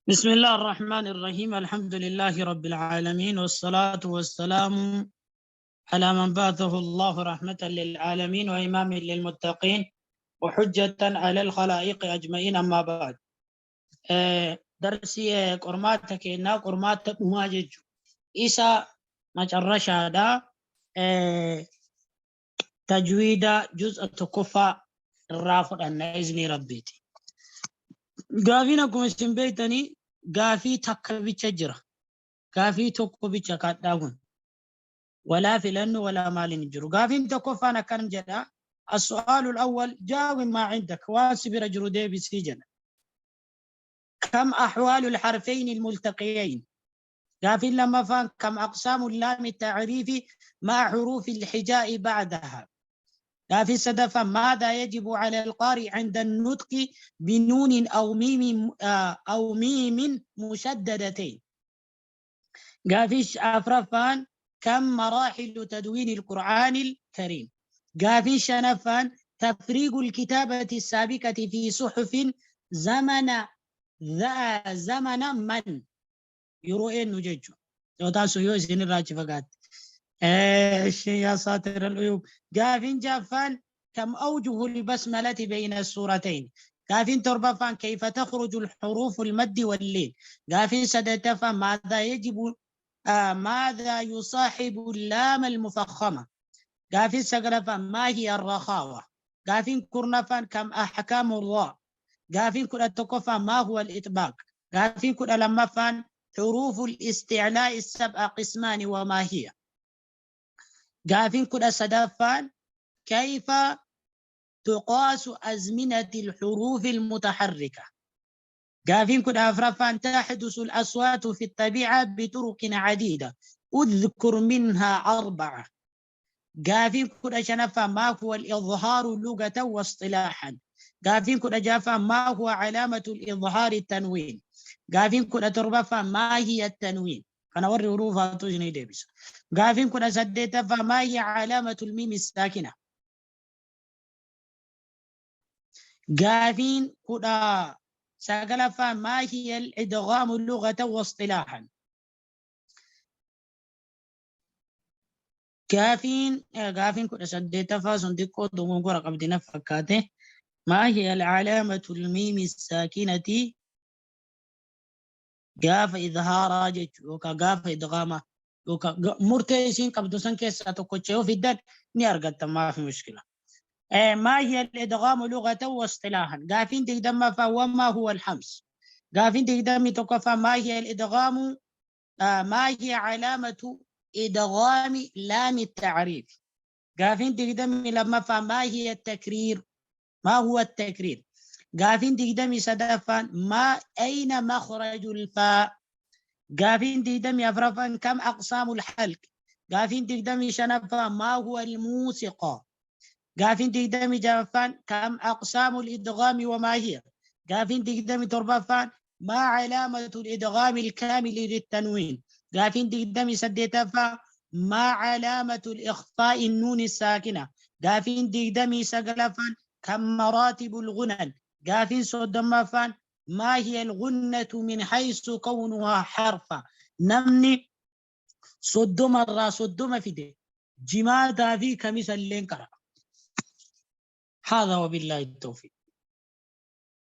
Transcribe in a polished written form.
بسم الله الرحمن الرحيم الحمد لله رب العالمين والصلاة والسلام على من بعثه الله رحمة للعالمين وإمام للمتقين وحجة على الخلائق أجمعين أما بعد. درسي qormaata keenna qormaata dhumaa jechu isa macarrashaadha. Tajwiida juz'a tokkoffaa irraa fudhanna iznii rabbiiti. Gaafiin akkuma isin beektanii gaafii takka bicha jira. Gaafii tokko bicha kadhaa kun. Walaa filannoo walaa maaliin hin jiru. Gaafiin tokkoffaan akkana jedha. As-su'aalul awwal jaawin maa indak waan si bira jiru deebisii jedha. Kam ahwaalul harfeyni multaqiyayn. Gaafiin lammaffaan kam aqsaamu laami ta'riifi maa huruufi al-hijaa'i ba'daha. Gaafii sadaffaan maadaa yajibu ala al-qaari inda an-nutqi binuunin aw miimin mushaddadatayn. Gaafii afraffaan kam maraaxilu tadwiini al-Qur'aani al-Kariim. Gaafii shanaffaan tafriigu al-kitaabati as-saabiqati fi suhufin zamana man yeroo eenyu jechuudha. Yoo taasisu yoo isin irraa achi fagaatte. Eeshi yaa saatir al-uyuub. Gaafiin jaaffaan kam awjuhu al-basmalati bayna as-suuratayn. Gaafiin torbaffaan kayfa takhruju al-huruufu al-maddi wal-liin. Gaafiin saddeettaffaan maadhaa yajibu maadhaa yusaahibu al-laama al-mufakhama. Gaafiin saglaffaan maa hiya ar-rakhaawa. Gaafiin kurnaffaan kam ahkaamu ar-raa. Gaafiin 11ffaan maa huwa al-itbaaq. Gaafiin 12ffaan huruufu al-isticlaa'i as-sab'a qismaani wa maa hiya. Gaafiin 13ffaan kayfa tuqaasu azminati al-huruufi al-mutaharrika. Gaafiin 14ffaan tahdusu al-aswaatu fi at-tabii'a bituruqin cadiida. Udhkur minhaa arba'a. Gaafiin 15ffaan maa huwa al-idhaaru lugatan wa istilaahan. Gaafiin 16ffaan maa huwa calaamatu al-idhaari tanwiin. Gaafiin 17ffaan maa hiya tanwiin. Kana warri huruufaatu isinii deebisa. Gaafiin 18ffaan maa hiya calaamatu al-miimi saakina. Gaafiin 19ffaan maa hiya al-idghaamu lugatan wa istilaahan. Gaafiin 18ffaa sun xiqqoo dogongora qabdi na fakkaate. Maa hiya al-calaamatu al-miimi saakinati gaafa idhaaraa jechuu yookaan gaafa idghaamaa yookaan murtee isiin qabdu san keessaa tokkocha yoo fiddan ni argattan maafi mushkila. Maa hiya al-idghaamu lughatan wa istilaahan. Gaafiin 20ffaa wamaa huwa al-hams. Gaafiin 21ffaa maa hiya al-idghaamu maa hiya calaamatu idghaami laami ta'riif. Gaafiin 22ffaa maa hiya takriir maa huwa takriir. Gaafiin 23ffaan maa ayna makhrajul faa. Gaafiin 24ffaan kam aqsaamul halq. Gaafiin 25ffaan maa huwa al-muusiqaa. Gaafiin 26ffaan kam aqsaamul idghaami wa maa hiya. Gaafiin 27ffaan maa calaamatul idghaami al-kaamili lit-tanwiin. Gaafiin 28ffaa maa calaamatul ikhfaa'i nuuni saakina. Gaafiin 29ffaan kam maraatibul gunan. Gaafiin 30ffaan maa hiya al-gunnatu min haysu kawnuhaa harfa. Namni 30 irraa 30 fide jimaataa fi kamisa illeen qara'a. Haadha wabillaahi tawfiiq.